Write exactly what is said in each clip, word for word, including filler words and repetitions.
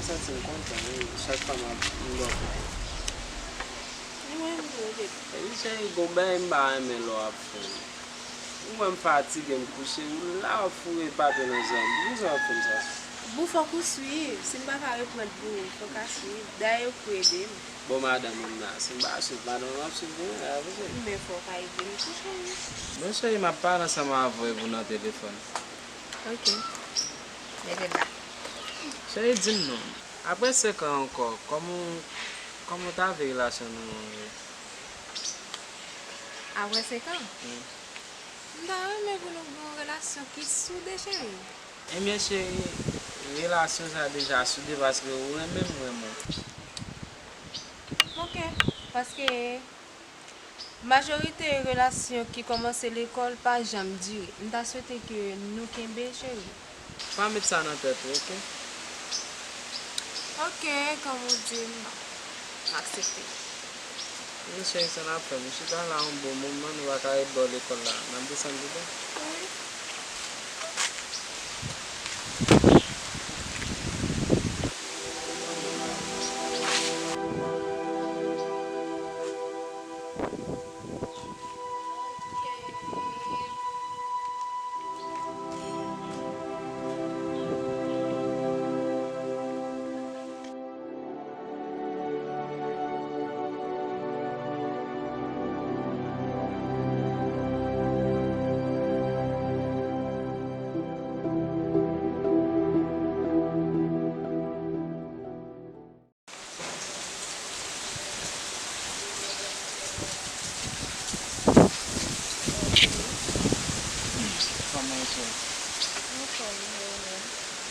Santi m kontan, wi, chak fwa m ap, m dòmi. E mwen menm tou, oke. Epi cheri, gon bagay m pa renmen lè w ap fè. Ou wè m fatige, m kouche, ou la w ap foure papye nan zòn. Poukisa w ap fè m sa? Boo, fòk ou swiv. Si m pa ka reprann pou ou, fòk a swiv. Dayè, ou pou ede m. Bon, madanm ou m nan, si m pa swiv madanm ou, m ap swiv ou, e pa posib. Men fò w ka ede m tou, cheri. Bon, cheri, m ap pale ansanm avè w epi w nan telefòn. Oke. Mete la. Cheri, di m non. Apre senk an ankò, kòman, kòman w ta vle relasyon nou an ye? Apre senk an? Wi. M ta renmen pou nou gen yon relasyon ki soude, cheri. Ebyen, cheri, relasyon sa deja soude paske ou renmen m, mwen renmen w. Oke, paske majorite relasyon ki kòmanse lekòl pa janm dire. M ta swete ke nou kenbe, cheri. Pa met sa nan tèt ou, oke? Oke, kòm ou di m, m aksepte. Wi, cheri, sa n ap fè? Nou chita la yon bon moman, nou pa ka ret bò lekòl la. N ap desann pi ba? Wi. Kòman ou ye? Anfòm, e ou menm?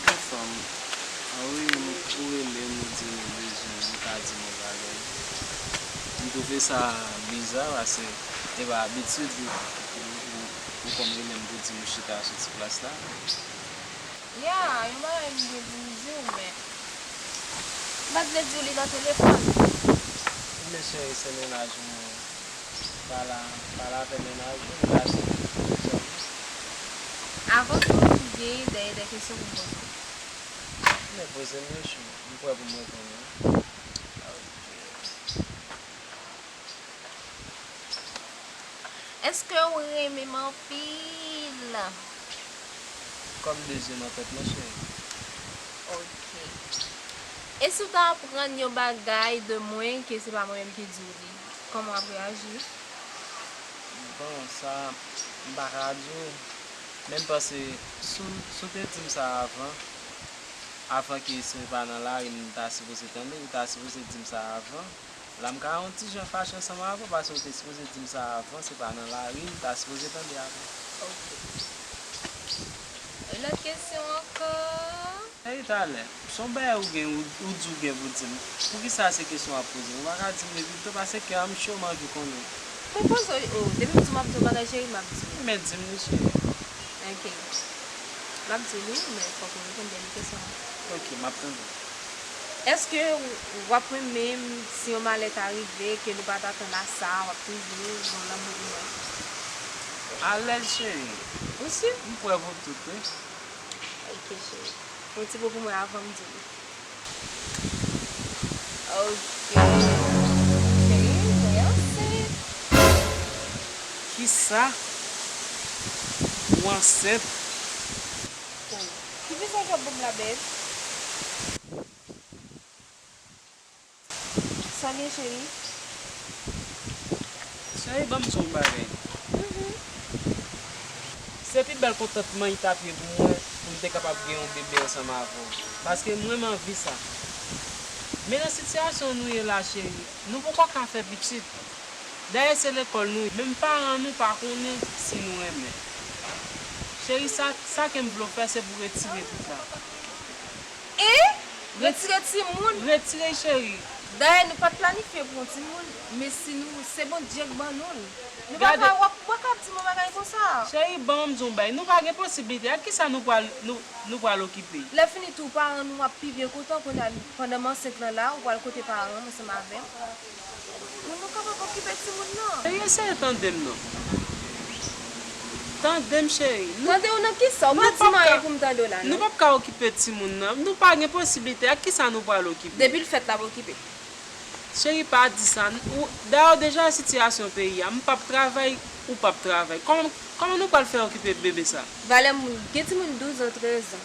Anfòm. A wi, ou rele m, ou di m ou bezwen m, ou ka di m yon bagay. M twouve sa biza, paske e pa abitid ou, ou, ou, ou konn rele m pou di m ou chita sou ti plas la. Ya, yon bagay m te vin di w, men m pa t vle di w li nan telefòn. Men cheri, se mennaj mwen. Pale, pale avè mennaj ou, mennaj ou. Avan tou, m gen dèyè de kesyon pou m poze w. Men poze m yo, chou. M prè pou m reponn ou. Èske w renmen m anpil? Kòm de zye nan tèt mwen, cheri. Oke. E si w ta aprann yon bagay de mwen ke se pa mwen menm ki di w li, kòman w ap reyaji? Bon, sa, m pa ka di w. Men m panse, si w, si w te di m sa avan, avan ke se pa nan lari m ta sipoze tande, ou ta sipoze di m sa avan. La m ka yon ti jan fache ansanm avè w, paske w te sipoze di m sa avan, se pa nan lari m ta sipoze tande avan. Oke. Yon lòt kesyon ankò? Cheri, talè, se yon bagay ou gen, ou, ou di w gen pou di m. Poukisa se kesyon w ap poze m? Ou pa ka di m li pito, paske kè a m cho, m anvi konnen. Men poze w, o, depi m di w m ap di w bagay, cheri, m ap di w. Men di m li, cheri. Oke. M ap di w li, men fòk ou reponn dènye kesyon an. Oke, m ap tande. Èske w ap renmen m si yon malè ta rive, ke nou pa t atann a sa, w ap toujou gen lanmou pou mwen? Alèz, cheri. Ou si? M prè pou tout, wi. Oke, cheri. Yon ti mo pou mwen avan m di w. Oke. Cheri, mwen ansent. Kisa? Ou ansent? Oh. Ki vizaj w ap ban m la, babe? Sa l ye, cheri? Cheri, ban m di w yon bagay. Mhm. Se pi bèl kontantman li t ap ye pou mwen, pou m te kapab gen yon bebe ansanm avè w. Paske mwen, m anvi sa. Men nan sitiyasyon nou ye la, cheri, nou poko ka fè pitit. Dayè, se lekòl nou ye. Menm paran nou pa konnen si nou renmen. Cheri, sa, sa ke m vle w fè, se pou w retire pitit la. E? Retire timoun? Retire, cheri. Dayè, nou pa t planifye pran timoun, men si nou, se Bondye k ban nou l. Nou pa ka, w ap, w pa ka ap di m yon bagay konsa. Cheri, ban m di w yon bagay. Nou pa gen posiblite. Ak kisa nou pral, nou, nou pral okipe? Lè fini tou, paran nou ap pi byen kontan kounye a, pandan m ansent lan la, ou pral kote paran m ansanm avè m. Pou nou kapab okipe timoun nan. Cheri, eseye tande m non. Tande m, cheri. Nou, tande w nan kisa? Ou pa di m anyen pou m tande w la, non. Nou p ap ka okipe timoun nan. Nou pa gen posiblite. Ak kisa nou pral okipe? Depi l fèt, l ap okipe. Cheri, pa di sa. Ou, dayè, deja sitiyasyon peyi a, m p ap travay, ou p ap travay. Kòman, kòman nou pral fè okipe bebe sa? Valè moun, gen timoun douz an, trèz an.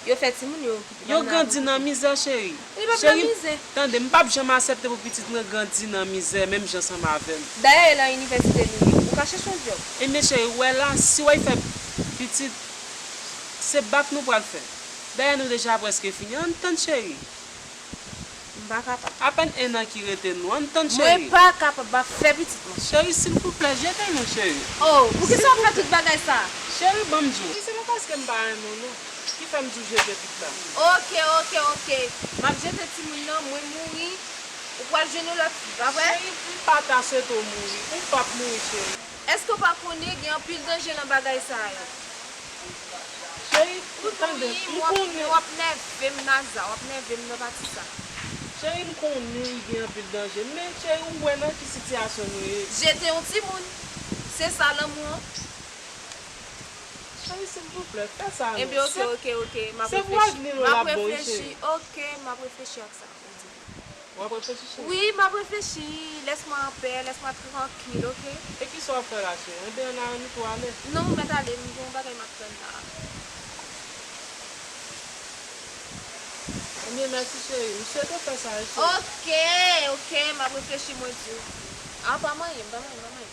Yo fè timoun yo okipe. Yo grandi nan mizè, cheri. Li p ap nan mizè. Tande, m p ap janm aksepte pou pitit mwen grandi nan mizè, menm jan ansanm avè m. Dayè, e nan inivèsite nou ye. Ou ka chèche yon djòb. Ebyen, cheri, ou wè la, si w al fè pitit, se bak nou pral fè. Dayè, nou deja prèske fini. Ann tann, cheri. M pa kapab. Apèn en an ki rete nou. Ann tann, cheri. Mwen pa kapab, m ap fè pitit mwen. Cheri, silvouplè, jete nou, cheri. Oh, poukisa w ap fè tout bagay sa? Cheri, ban m di w. Cheri, se pa paske m pa renmen w, non, ki fè m di w jete pitit la. Ok, ok, ok. M ap jete timoun nan, mwen mouri, ou pral jwenn yon lòt fi, pa vre? Cheri, m pa ta swete w mouri. Ou p ap mouri, cheri. Èske w pa konnen gen anpil danje nan bagay sa yo? Cheri, tande, m konnen. W ap nève m, Naza, w ap nève m nan pati sa. Cheri, m konnen li gen anpil danje, men cheri, ou wè nan ki sitiyasyon nou ye. Jete yon timoun, se sa lanmou an? Cheri, silvouplè, fè sa non. Ebyen, ok, ok, ok, m ap reflechi. Se pou avni nou l ap bon, wi, cheri. Ok, m ap reflechi ak sa ou di. W ap reflechi, cheri? Wi, m ap reflechi. Laisse-moi en paix, laisse-moi tranquille, ok? E kisa w ap fè la, cheri? Ann deyò la, ann tou ale. Non, m mèt ale, m gen yon bagay m ap tann la. Ebyen, mèsi, cheri. M swete w fè sa, wi, cheri. Ok, ok, m ap reflechi, mwen di w. A, pa manyen, pa manyen, pa manyen.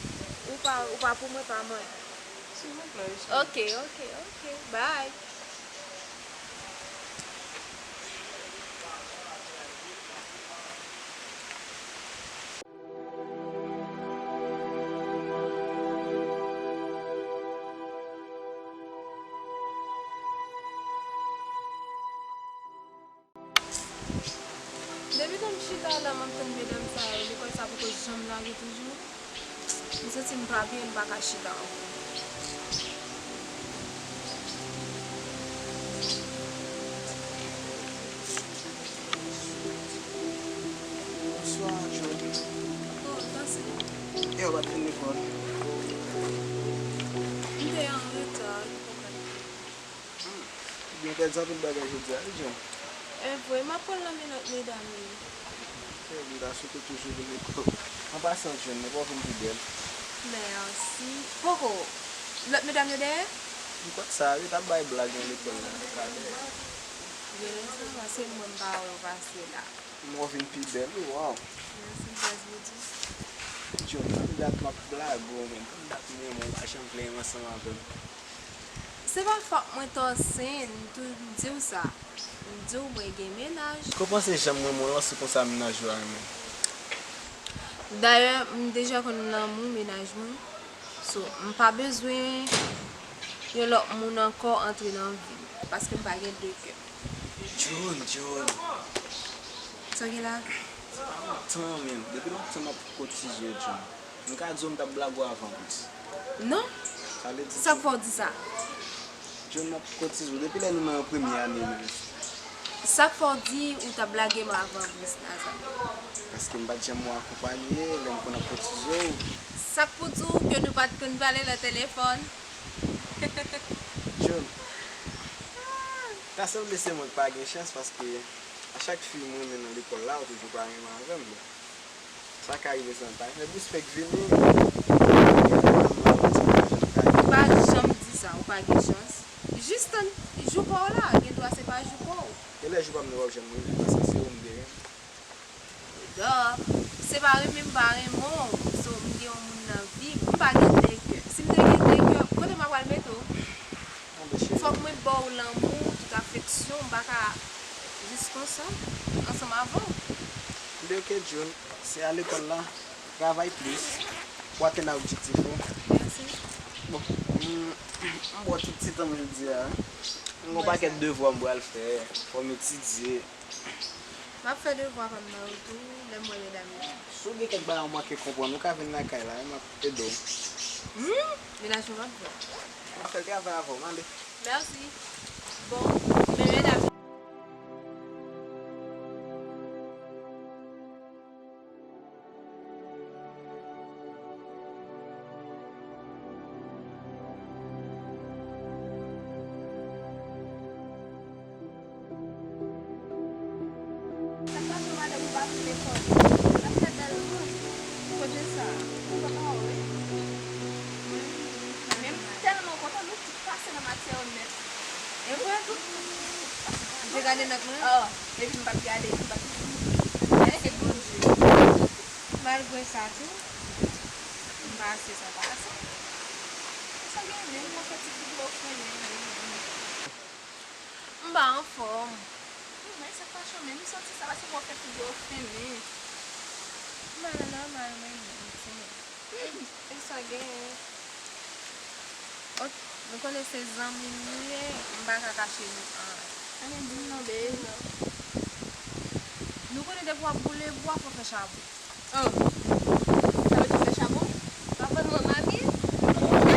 Ou pa, ou pa pou mwen, pa manyen. Silvouplè, wi, cheri. Ok, ok, ok. Bye. Depi tan m chita la, m ap tann medam sa yo, lekòl sa poko janm lage toujou. M santi m pa byen, m pa ka chita ankò. Bonswa, Jody. Oh, Tansi. E w pa t vin lekòl? M te an reta, ki pwoblèm? Hmm. Ou byen pèdi anpil bagay jodi a, wi, John? E vre, m ap pran l nan men lòt medam yo. Kè m ta swete w toujou vin lekòl. An pasan, John, mwen pa w vin pi bèl. Mèsi. Poko. Lòt medam yo dèyè? M kwè sa, wi, t ap bay blag nan lekòl la, talè. Gen lè sa va, se mwen m pa wè w pase la. M wè w vin pi bèl, wi, waw. Mèsi, baz Bouti. John, tann dat m ap blague w, men tann dat m renmen w, w pa janm vle renmen ansanm avè m. Se pa fòt mwen, Tansi, m tou di w sa. M di w mwen gen mennaj. Ko panse jan m renmen w lan, se konsa mennaj ou a renmen m. Dayè, m deja konn lanmou mennaj mwen. So, m pa bezwen yon lòt moun ankò antre nan vi m, paske m pa gen de kè. John, John. Sa gen la? Lontan, menm. Depi lontan m ap kotize w, John. M ka di w m t ap blague w avan plis. Non. Sa vle di Sa k fè w di sa? John, m ap kotize w depi lè nou nan premye ane nou. Sa k fè w di ou t ap blague m avan plis, Naza? Paske m pa t janm wè w akonpaye lè m konn ap kotize w. Sa k pou di w ke nou pa t konn pale nan telefòn? John, ta sanble se mwen k pa gen chans paske a chak fi m renmen nan lekòl la, ou toujou pa renmen avè m. Sa ka rive san ta fè respè k vini. Ou pa janm di sa, ou pa gen chans. Jis tann jou pa w la, gen dwa se pa jou pa w. Genlè jou pa m nan w ap janm rive, paske se ou m te renmen. Dò, se pa renmen m pa renmen w, so m gen yon moun nan vi m, m pa gen de kè. Si m te gen de kè, kote m ap pral mete w? Anben, cheri. Fòk mwen ba w lanmou, tout afeksyon, m pa ka jis konsa, ansanm avè w. Anben, ok, June, se a lekòl la, travay plis, pou w atenn a objektif ou. Mèsi. Bon, m, m ba w tout ti tan m jodi a. M gen yon pakèt devwa m pral fè, fò m etidye. M ap fè devwa pa m nan yo tou, lè m wè medam yo. Si w gen kèk bagay ou manke konprann, ou ka vin lakay la, m ap ede w. Hmm, mennaj mwen p ap vre. M ap fè travay avè w, m ale. Mèsi. Bon, men medam yo. Lekòl. Sa fè bèl moun. Kote sa? Mwen pa ka wè. Men m tèlman kontan, nou tout pase nan matyè yo nèt. E vre? Tout, tout, tout, tout pase. Ou te gade nòt mwen? Oh, epi m pa t gade, m pa t. Mèsi Bondye. Malgre sa tou, m pase san pase. Sa gen menm, mwen fè ti figi w fenmen. M pa anfòm. Mwen se pa chome, m santi sa paske mwen fè figi w fenmen. M pa nan nòmal mwen menm, timoun. E sa genyen? Ok, nou konnen se zanmi m li ye, m pa ka kache nou anyen. Anyen di m non, babe. Nou konnen depi w ap boule bwa, fò w fè chabon. Oh. Sa vle di w fè chabon? Papa, mwen, mami.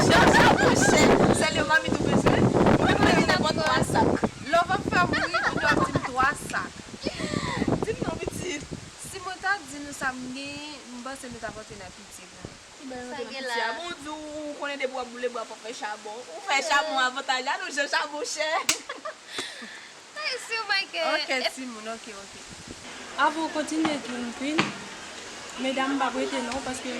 Chabon chè. Sèl yon mami tou bezwen. Mwen mwen gen nenpòt twa sak. Lè w ap fè bri, ou dwe di m twa sak. Di m non, pitit. Si mwen ta di nou sa m genyen, m panse nou t ap antre nan pitye pou mwen. Ki bay antre nan pitye a? Bon, di w, ou konnen depi w ap boule bwa, fò w fè chabon. Ou fè chabon avantaj la, nou jan chabon chè. Ay, si w manke. Ok, timoun, ok, ok. Avan w kontinye, June Queen, medam, m p ap rete non, paske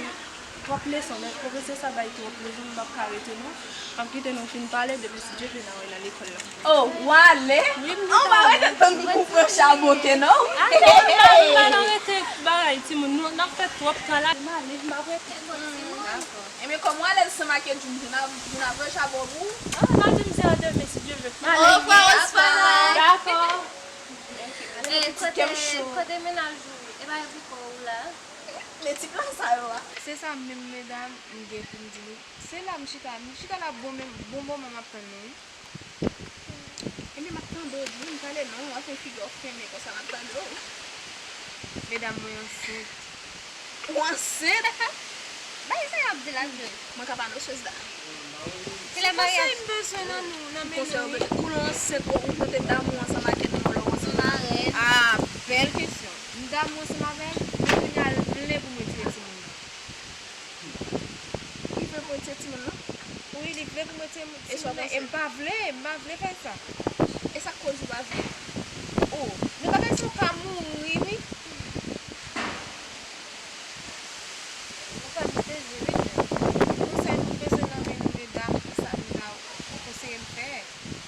twòp leson, men pwofesè sa bay twòp leson, m p ap ka rete non. M ap kite nou fin pale, depi si Dye vle n a wè nan lekòl la. Oh, w ale? Wi, m gentan ale. Ou pa rete tann pou w pran chabon ke non? Ale, m pa, m pa nan rete bagay, timoun. Nou, n ap fè twòp tan la. M ale, m ap rete. Dakò. Ebyen, kòm w alèz ansanm ak Edwin, Juna, Juna pran chabon pou ou? Ah, n a di m se a demen, si Dye vle. M ale. Au revoir, Osvaldo. Dakò. Eh, kote, kote mennaj ou? E pa epi kò ou la? Men ti plan sa yo a. Se sa menm, medam, m gen pou m di nou. Se la m chita, m chita la bon, men bon moman m ap tann nou, wi. Ebyen, m ap tande w, di m pale non, w ap fè figi w fenmen konsa, m ap tande w. Medam, mwen ansent. Ou ansent? Bagay sa y ap di la, June. Mwen ka pa nòsyèz la. Kilè maryaj? Konsèy m bezwen nan nou, nan men nou, wi. Kou lè w ansent, ou, ou tante damou ansanm ak yon nonm lè w ansent. Marèn. Ah, bèl kesyon. M damou ansanm avè l, men kounye a l vle pou mwen tire timoun nan. Li vle pou mwen tire timoun nan? Wi, li vle pou mwen tire timoun nan. E m pa vle, m pa vle fè sa. E sa k koz ou pa vle? Oh, men bagay sa yo ka mouri, wi. Ou fè m sezi, wi, June. Konsèy m bezwen nan men nou medam, ki sa nou la, ou konseye m fè.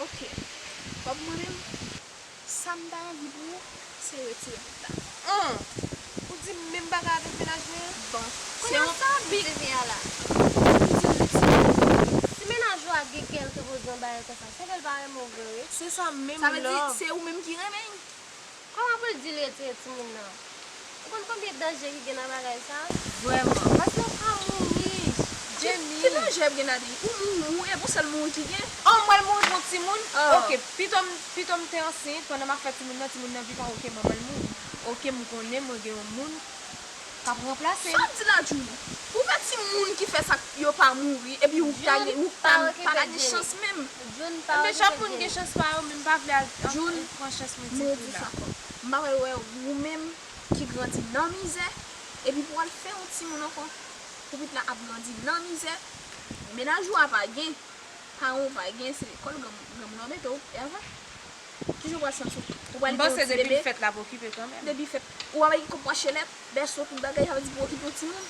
Ok. Kòm mwen menm, sa m ta anvi pou ou, se retire pit la. An! Ou di m menm bagay avèk mennaj mwen an? Bon, se yon... Kounye a sa w ap di fi a la? Ou di l retire. Si mennaj ou a gen kèlke pwoblèm bagay konsa, se ke l pa renmen w vre, wi. Se sa menm. Sa vle di, se ou menm ki renmen l? Kòman pou l di l retire timoun nan? Ou konn konbyen danje ki gen nan bagay sa? Vrèman. Paske w ka mouri. Jenny. Ki danje ap gen ladan l? Ou mouri, ou, e pou sèl mouri ki gen. Oh, mwen mouri pou timoun? Oh. Ok, pito m, pito m te ansent pandan m ap fè timoun nan, timoun nan vin pa oke manman l mouri. Oke, m konnen mwen gen yon moun k ap ranplase m. Sa w ap di la, June? Pou fè timoun ki fè sa k yo pa mouri, epi ou ta gen, ou ta pa ka gen chans menm. June pa okipe Jenny. Ebyen, chak moun gen chans pa yo, men m pa vle al, al pran chans mwen ditou la. June, mwen di sa ankò. M pa vle wè ou menm ki grandi nan mizè, epi pou w al fè yon timoun ankò, pou pitit la ap grandi nan mizè, mennaj ou a pa gen, paran w pa gen, se lekòl granm-, granmoun nan mete w, e avan? Kijan w pral santi w? Ou pral gen yon ti bebe? M panse depi l fèt l ap okipe kanmenm. Depi l fèt, ou pa wè ki kòb pou achte lèt, bèso, tout bagay, sa vle di pou okipe yon timoun.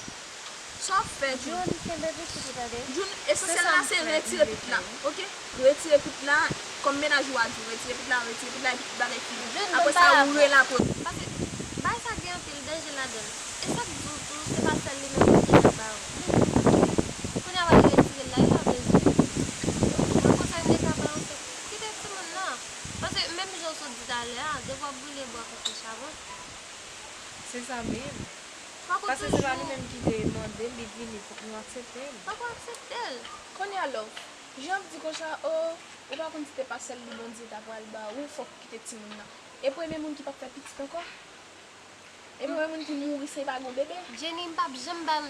Sa w ap fè, June? June, kenbe pitit ou, tande. June, esansyèl la se retire pit la, oke? Retire pit la, kòm mennaj ou a di w, retire pit la, retire pit la, epi tout bagay fini. June, apre sa, ou rele apre. Paske bagay sa gen anpil danje ladan l. E sa k di w tou, se pa sèl li menm ki gen nan ba w. Kounye a w al retire l la, li pa bezwen. Mwen konsèy m te ka ba w, se kite timoun nan. Paske menm jan w sot di talè a, depi w ap boule bwa, fò w fè chabon. Se sa menm. Fòk ou toujou... Paske se pa nou menm ki te mande l, li vini, fòk nou aksepte l. Fòk ou aksepte l. Kounye a, love, jan w ap di konsa, oh, ou pa konn si te pa sèl li Bondye ta pral ba ou, fòk ou kite timoun nan. E premye moun ki p ap fè pitit ankò? E premye moun ki mouri san l pa gen yon bebe? Jenny, m p ap janm ba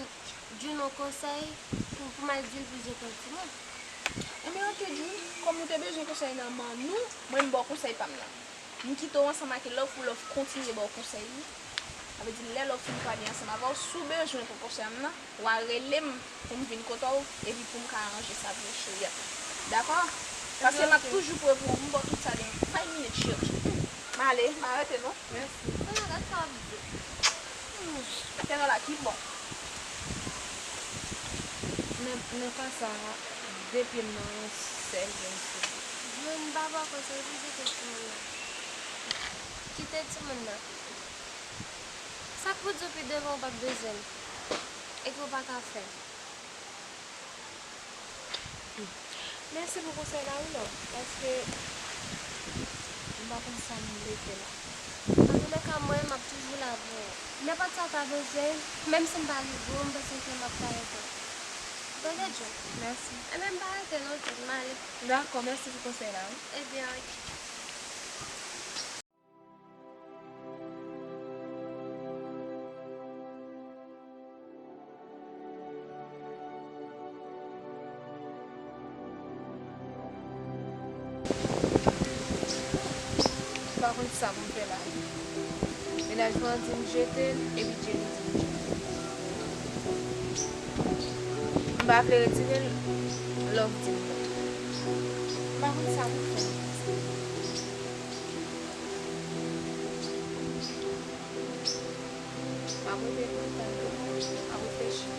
June yon konsèy pou, pou m al di l pou l jete yon timoun. Enben, oke, June, kòm ou te bezwen konsèy nan men nou, mwen m ba w konsèy pa m nan. M kite w ansanm ak Love pou Love kontinye ba w konsèy li. Sa vle di, lè Love fin pale ansanm avè w, si w bezwen pou konsèy m nan, w a rele m pou m vin kote w, epi pou m ka aranje sa pou ou, cheri. Dakò? Paske m ap toujou pre pou ou, m ba w tout sa nan five minutes, cheri. M ale, m arete non. Mèsi. Kounye a, gad sa w ap di. la ki bon. Men, men pa sa, de pye m nan yon sèl grenn sou. Jwenn papa konsa, epi kite timoun nan. Kite timoun nan. Sa k pou di w pi devan ou p ap bezwen l, epi w pa ka fè l. Mèsi pou konsèy la wi, love, paske m pa konn sa m vle fè la. Antoulèka, mwen, m ap toujou la pou ou. Nenpòt sa w ta bezwen, menm si m pa rive w, m panse ke m ap ta rete w. Tande, Joe? Mèsi. Enben, m pa rete non, Joe, m ale. Dakò, mèsi pou konsèy la wi. Ebyen, ok. M pa konn sa pou m fè la. Mennaj mwen an di m jete l, epi Jerry di m jete l. M pa vle retire l, Love di m non. M pa konn sa pou m fè. M ap rete kontan, m ap reflechi.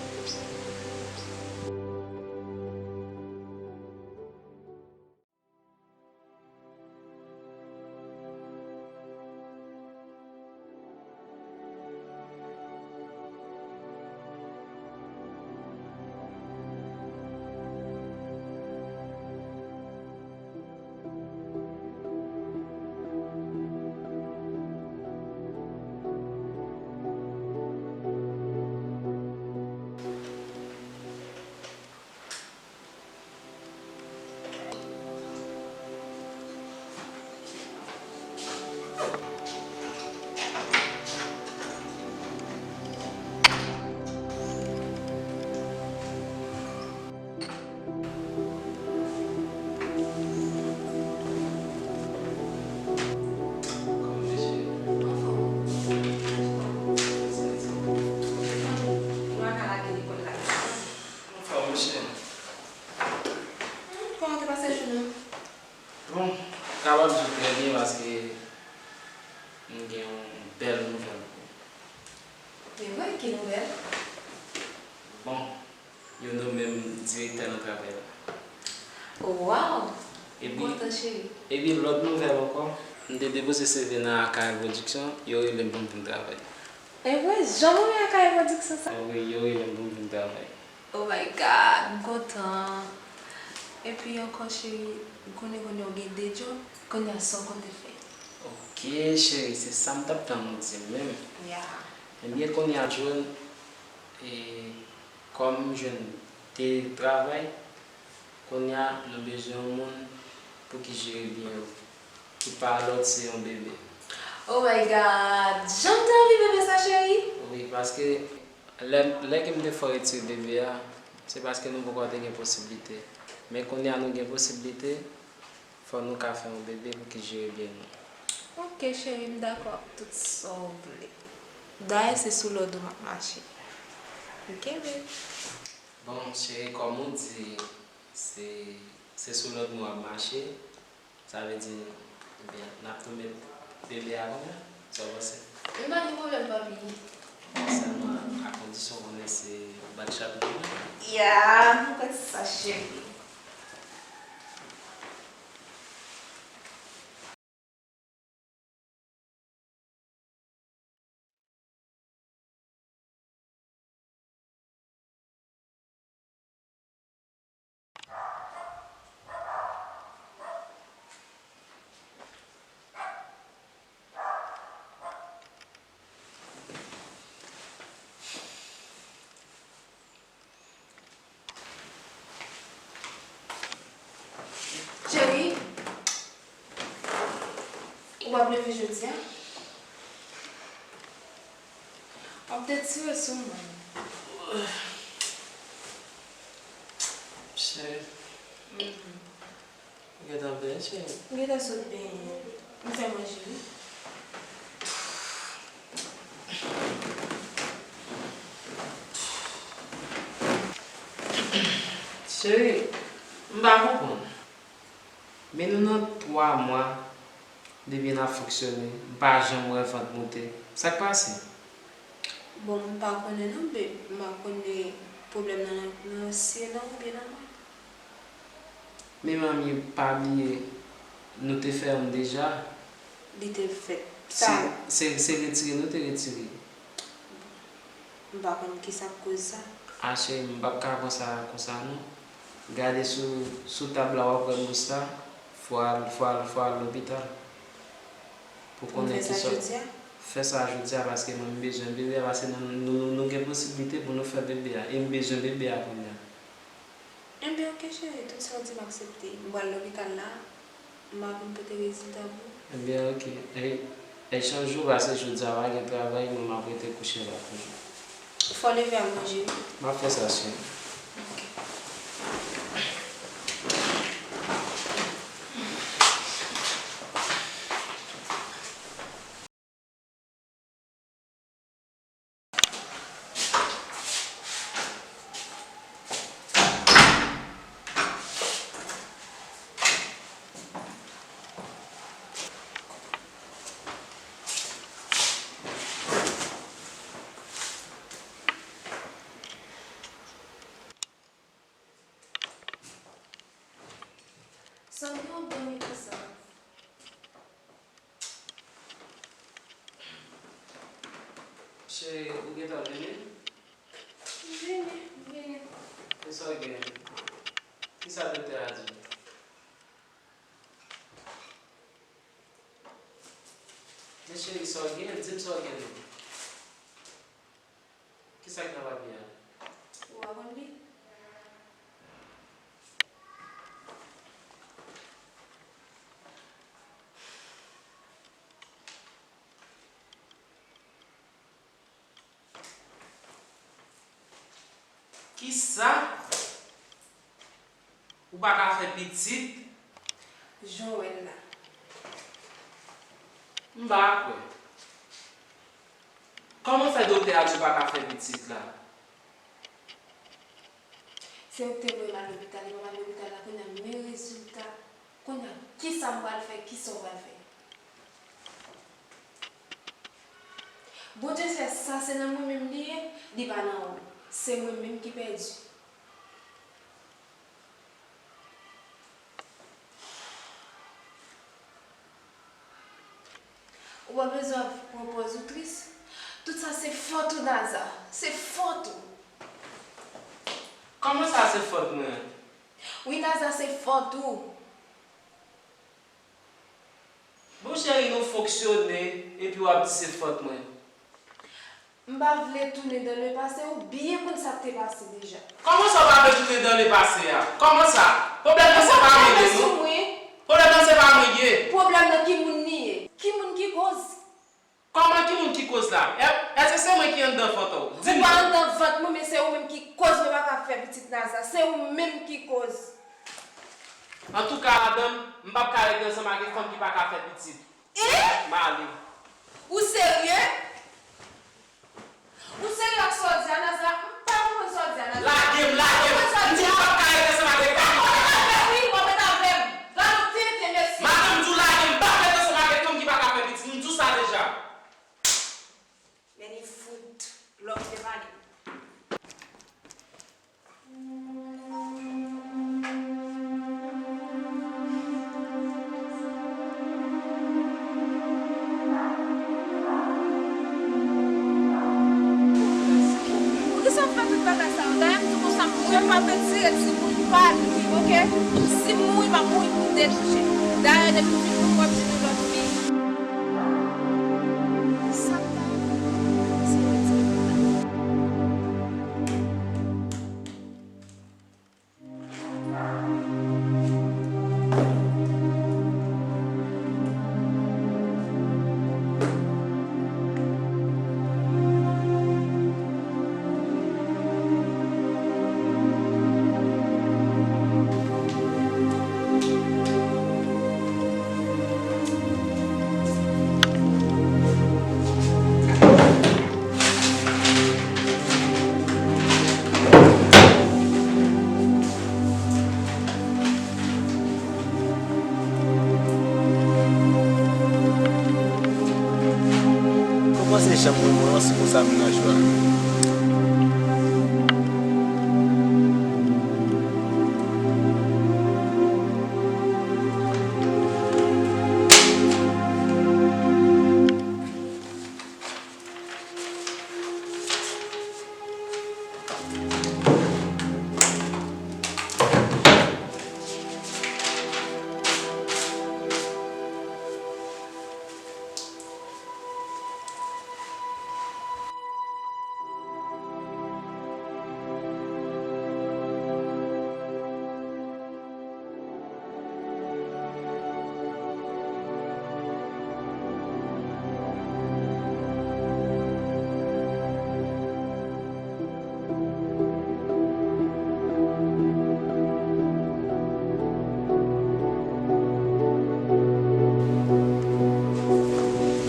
Anfòm, mesye. Kòman te pase jounen w? Bon, m kapab di w trè byen paske m gen yon bèl nouvèl pou ou. E vre, ki nouvèl? Bon, yo nonmen m direktè nan travay la. Oh, wow! M kontan, cheri. Epi lòt nouvèl ankò, m te depoze C V nan Akay Production, yo rele m pou m vin travay. E vre, jan mwen renmen Akay Production sa. Wi, yo rele m pou m vin travay. Oh my God, m kontan. Epi ankò, cheri, m konnen kounye a w gen de djòb, kounye a sa w konte fè? Ok, cheri, se sa m t ap tann ou di m menm. Yeah. Ebyen, kounye a, John, e, kòm m jwenn de travay, kounye a, nou bezwen yon moun pou ki jere byen yo. Ki pa lòt, se yon bebe. Oh my God! Jan m te anvi bebe sa, cheri! Wi, paske lè, lè ke m te fè w retire bebe a, se paske nou poko te gen posiblite. Men kounye a nou gen posiblite, fò nou ka fè yon bebe pou ki jere byen nou. Ok, cheri, m dakò ak tout sa w vle. Dayè, se sou lòd ou m ap mache. Ok, babe? Bon, cheri, kòm ou di, se, se sou lòd mwen w ap mache. Sa vle di, ebyen, n ap tou met bebe a kounye a? Sa w panse? M pa gen pwoblèm, papi. Sèlman, a kondisyon konnen se bat chat nou. Ya, mwen kwè se sa, cheri. Cheri, ou p ap leve jodi a? W ap detire sou mwen. Cheri. Mhm. Ou gentan benyen, cheri? M gentan sot benyen. M fè manje, wi. Cheri, m pa konprann. Men nou nan twa mwa depi n ap fonksyone, m pa janm wè vant moute. Sa k pase? Bon, m pa konnen non, babe. M pa konnen pwoblèm nan nan, nan sye nan oubyen nan mwen. Men manmi, pa bliye, nou te fè youn deja. Li te fèt. Se, sa, se, se retire nou te retire. M pa konn kisa k koz sa. A cheri, m p ap ka pran sa konsa non. Gade sou, sou tab la, w ap wè bous la. Fò al, fò al, fò al lopital. Pou konnen kisa. Fè sa jodi a? Fè sa jodi a, paske mwen m bezwen bebe a, paske nou, nou, nou, nou gen posiblite pou nou fè bebe a, e m bezwen bebe a kounye a. Enben, oke, cheri, tout sa w di, m aksepte. M pral lopital la, m a vin pote rezilta pou ou. Enben, oke. Ey, ey, chak jou pase jodi a, pa gen travay, mwen m ap rete kouche la toujou. Fò w leve al manje, wi. M ap fè sa, cheri. Oke. Sandra, w ap dòmi konsa? Cheri, ou gentan vini? M vini, m vini. E sa w gen? Kisa doktè a di w? Men cheri, sa w gen? Di m sa w gen non. Kisa k nan papye a? Ou pa konn li? Kisa? Ou pa ka fè pitit? Jan w wè l la. M pa kwè. Kòman fè doktè a di w pa ka fè pitit la? Se ou ki te voye m al lopital, epi m al lopital la, kounye a men rezilta. Kounye a, kisa m pral fè? Kisa w pral fè? Bondye fè sa, se nan mwen menm li ye, li pa nan ou. Se mwen menm ki pèdi. Ou pa bezwen ap pran pòz ou tris. Tout sa se fòt ou, Naza. Se fòt ou. Kòman sa se fòt mwen? Wi, Naza, se fòt ou. Bon, cheri, nou fonksyone, epi w ap di se fòt mwen. M pa vle tounen dans le passé, ou byen konn sa k te pase deja. Kòman sa w pa vle tounen dans le passé a? Kòman sa? Pwoblèm nan se pa mwen ye, non. Pwoblèm nan se pa mwen ye. Pwoblèm nan ki moun li ye? Ki moun ki koz? Kòman ki moun ki koz la? È-, èske se mwen ki anndan vant ou? Di m. Ou pa anndan vant mwen, men se ou menm ki koz mwen pa ka fè pitit Naza. Se ou menm ki koz. Antouka, madanm, m p ap ka rete ansanm ak yon fanm ki pa ka fè pitit. E? M ale. Ou serye? Ou serye ak sa w di a, Naza? M pa konprann sa w di a, Naza. Lage m, lage m. M di w m p ap ka rete ansanm avèk fanm. W ap ret avè m, wi, w ap ret avè m. Gade yon tenten, mesye. Madanm, m di w lage m, m p ap rete ansanm avèk fanm ki pa ka fè pitit. M di w sa deja. Men li fout. Lòt te pale. Poukisa w fè tout bagay sa yo? Dayè m di w konsa, mwen m ap retire timoun pa li, oke? Si m mouri, m ap mouri pou de touche. Dayè, depi m fin mouri, w ap jwenn yon lòt fi. Sa k ta rive? Se retire bagay. Mechan pou mwen an, se konsa m nan jwa.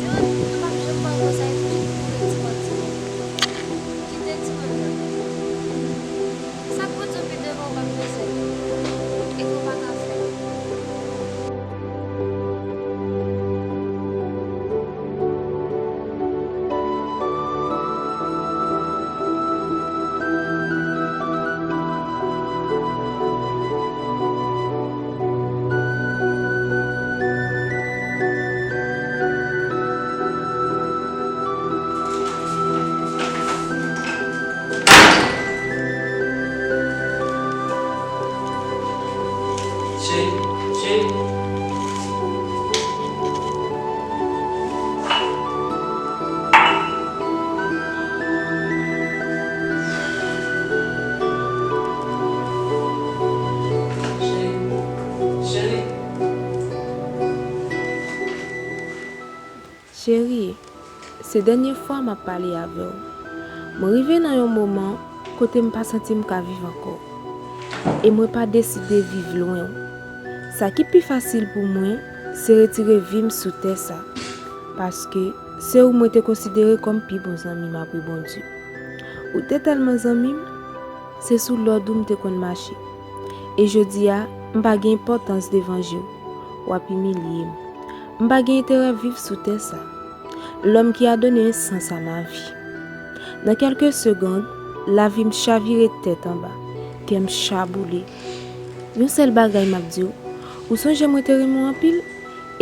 Yo, nou p ap janm pale konsa, epi ou vle di m an ti moun. Kite ti moun nan. Sa k pou di w pi devan ou p ap bezwen. E ke w pa ka fè. Cheri, cheri. Cheri, cheri. Cheri, se dènye fwa m ap pale avè w. Mwen rive nan yon moman kote m pa santi m ka viv ankò. E mwen pa deside viv lwen w. Sa ki pi fasil pou mwen, se retire vi m sou tè sa. Paske se ou mwen te konsidere kòm pi bon zanmi m apre Bondye. Ou te tèlman zanmi m, se sou lòd ou m te konn mache. E jodi a, m pa gen enpòtans devan je w. W ap imilye m. M pa gen enterè viv sou tè sa. L'homme qui a donné un sens à ma vie. Nan kèlke segonn, lavi m chavire tèt anba, kè m chaboule. Yon sèl bagay m ap di w, ou sonje mwen te renmen w anpil,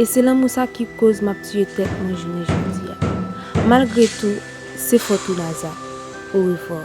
e se lanmou sa ki koz m ap tiye tèt mwen jounen jodi a. Malgre tou, se fòt ou Laza. Orevwa.